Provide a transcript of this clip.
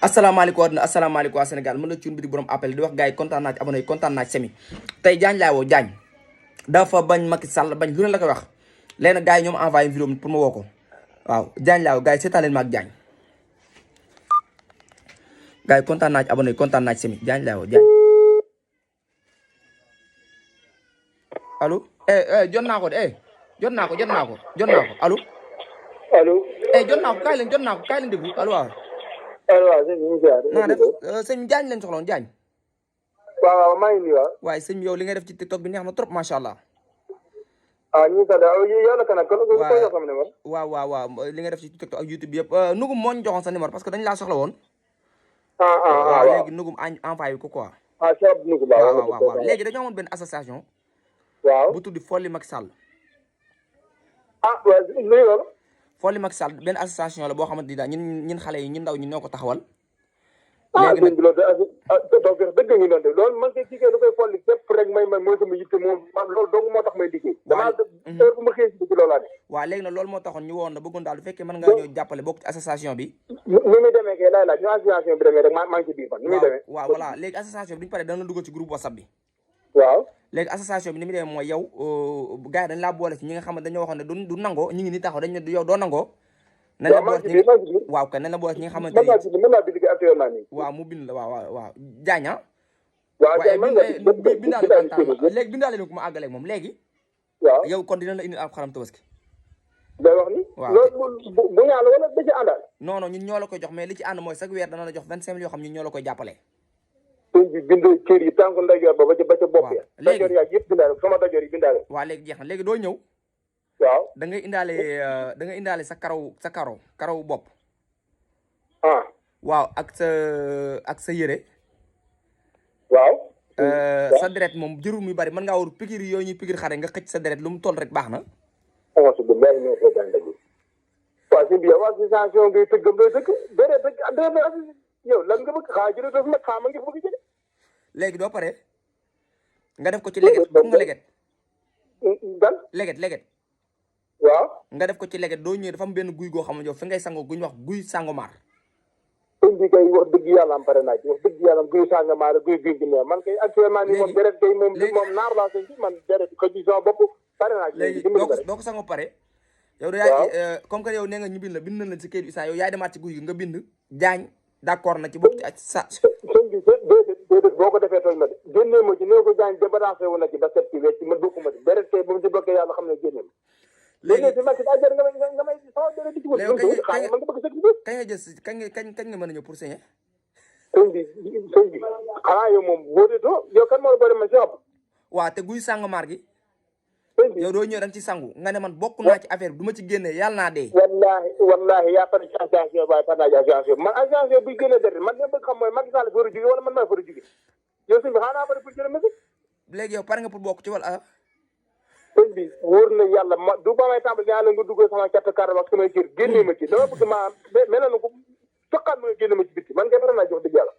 asalaamaaleykum àdduna asalaamaaleykum waa Sénégal mën na cuun bi di borom appel di wax gars yi kontaan naa ci abonné yi kontaan naa ci semi tey Diagne laa woo Diagne dafa bañ Macky Sall bañ lu ne la koy wax léegi nag gars yi ñoom envoyé vidéo pour ma woo ko waaw Diagne laa woo gars yi seetaan leen ma ak Diagne gars yi kontaan naa ci abonné yi kontaan naa ci semi Diagne laa woo Diagne allo jot naa ko de jot naa ko allo allo. jot naa ko kaay leen déglu allo waaw. allo waaw sëñ bi ñu ngi ziar. naa def sëñ Diagne leen soxla woon Diagne. waaw maa ngi nii waaw. waaye sëñ bi yow li nga def ci TikTok bi neex na trop macha allah. ñu ngi sant yow la kan ak ko jox sama numéro. waaw li nga def ci TikTok ak YouTube yëpp Nugum moo ñu joxoon sa numéro parce que dañu laa soxla woon. waaw léegi Nugum envoyé ko quoi. Cheikh Nugum waaw léegi dañoo amoon benn association. waaw bu tudd Folli Macky Sall. waaw nuyu loolu. Folli Macky Sall benn association la boo xamante ni daal ñun xale yi ñun ndaw ñi ñoo ko taxawal. léegi nag dëgg ñu doon def loolu man kay jigéen du koy folli képp rek may mooy sama yitte moom loolu dong moo tax may liggéey. damaa heure bu ma xëy si ci loolaa ne. waaw léegi nag loolu moo taxoon ñu woon na bëggoon daal bu fekkee mën ngaa ñëw jàppale bokk ci association bi. ni muy demee kay laaj ñu association bi demee rek maa ngi ci biir fan ni muy demee. waaw voilà léegi association bi duñu paree dana la dugal ci groupe WhatsApp bi. waaw léegi association bi ni mu demee mooy yow gars yi dañ laa boole ci ñi nga xam ne dañoo waxoon ne du nangoo ñu ngi ni taxaw dañ ne yow doo nangoo. nañ la boole ci waaw kay nañ la boole ci ñi nga xamante ni mën naa bind actuellement nii. waaw mu bind la waaw Diagne ah. waaw bindaale ko léegi bindaale ko ma àggaleeg moom léegi. waaw yow kon dina la indi ab xaram tabaski. day wax ni. waaw loolu bu ñaala wala da ci àndal. non ñun ñoo la koy jox mais li ci ànd mooy chaque weer dana la jox 25 000 yoo xam ñun ñoo la koy jàppale. sëñ bi bind kër yi tànku ndajoor ba ca bopp ya. léegi ndajoor yaa yëpp bindaale sama ndajoor yi bindaale. waaw léegi jeex na léegi doo ñëw. waaw da ngay indaale sa karaw bopp. waaw ak sa yére. waaw. sa deret moom jërul muy bari mën ngaa war pikir yooyu ñuy pikir xare nga xëcc sa deret lu mu toll rek baax na. waaw sëñ bi yow association ngay tëggam doy tëgg deret yow lan nga bëgg xaa jërëjëf nag xaa ma ngi bëgg jële. léegi doo pare nga def ko ci leget xam nga leget. gan leget. waaw nga def ko ci leget doo ñëwee dafa am benn guy goo xam ne yow fi ngay sango guñ wax guy Sangomar. sëñ bi kay wax dëgg yàlla am pare naa ci wax dëgg yàlla guy Sangomar guy gi ne man kay actuellement nii moom deret kay moom naar laa sëñ bi man deret ko ci sama bopp pare naa ci. léegi doo ko sango pare. yow da yaay comme que yow nee nga ñu bind na si kayit bi saa yow yaay demaat ci guy gi nga bind Diagne d'accord na ci bokk ci sa. sëñ bi déedéet boo ko defee tooñ ma de génnee ma ci nee ko Diagne débarrassé wu na ci ba set ci wecc ma bokkuma ci deret kay bu mu ci bokkee yàlla xam ne génne ma. léegi si Macky daa jar nga may sama deret di ci wut. xaaral man nga bëgg sëñ bi. kañ nga mën a ñëw pour signer. sëñ bi xanaa yow moom boo dee doo yow kan moo la boole ma si xam. waaw te guy Sangomar gi. sëñ bi yow doo ñëw da nga ci sangu nga ne man bokk naa ci affaire bi du ma ci génnee yàlla naa dee. wallaahi yaa pare ci association waaye par naa ci association man association buy génnee deret man li ma bëgg xam mooy Macky Sall fa war a jóge wala man maa fa war a jóge yow sëñ bi xanaa pare pour jëlee ma si. léegi yow pare nga pour bokk ci wala sëñ bi wóor na yàlla ma du ba may tàmbali ñaa la nga duggal sama carte carte ak samay kër génnee ma ci dama bëgg maa mel na ko soqaat ma génne ma ci bitti man kay pare naa jox dëgg yàlla